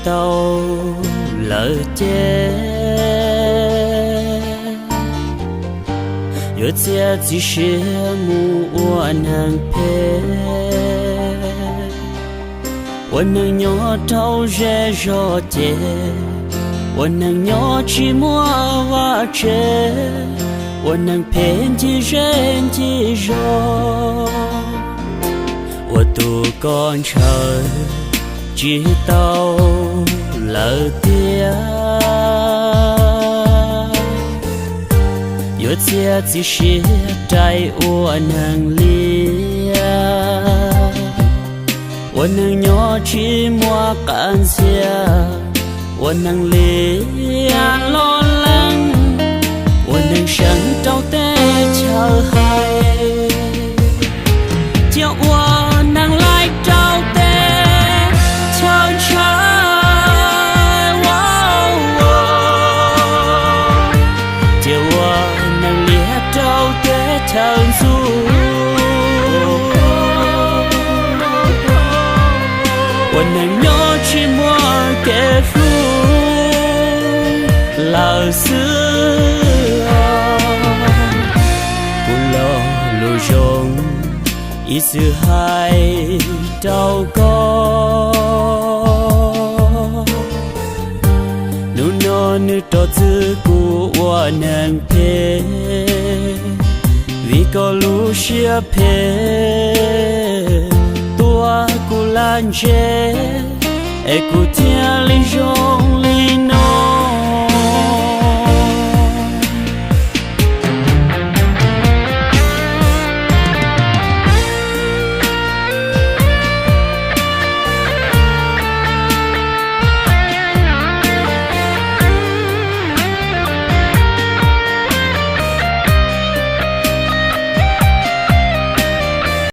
tau lawm ces yuav txiav txim siab mus ua neeg phem, ua neeg nyob rau zej zog ces, ua neeg nyob tsis muaj vaj tsev, ua neeg phem ncig zej ncig zog, ua tus koj ntshaw tsis tau lawm tiag. Yuav txiav txim siab rais ua neeg liab, ua neeg nyob tsis muaj qab ntxhiab, ua neeg liab loj leeb, ua neeg seev rau teb chaws hais, cia ua neeg laij rau teb chaws ntshaw, cia ua neeg liab rau teb chaws ntxub, ua neeg nyob tsis muaj kev hlub lawm xwb. Kuv lo lus zoo ib txwm hais rau koj, hnub no nws rov txwv kuv ua neeg phem, vim koj lub siab phem tua kuv laj ntseg, es kuv thiaj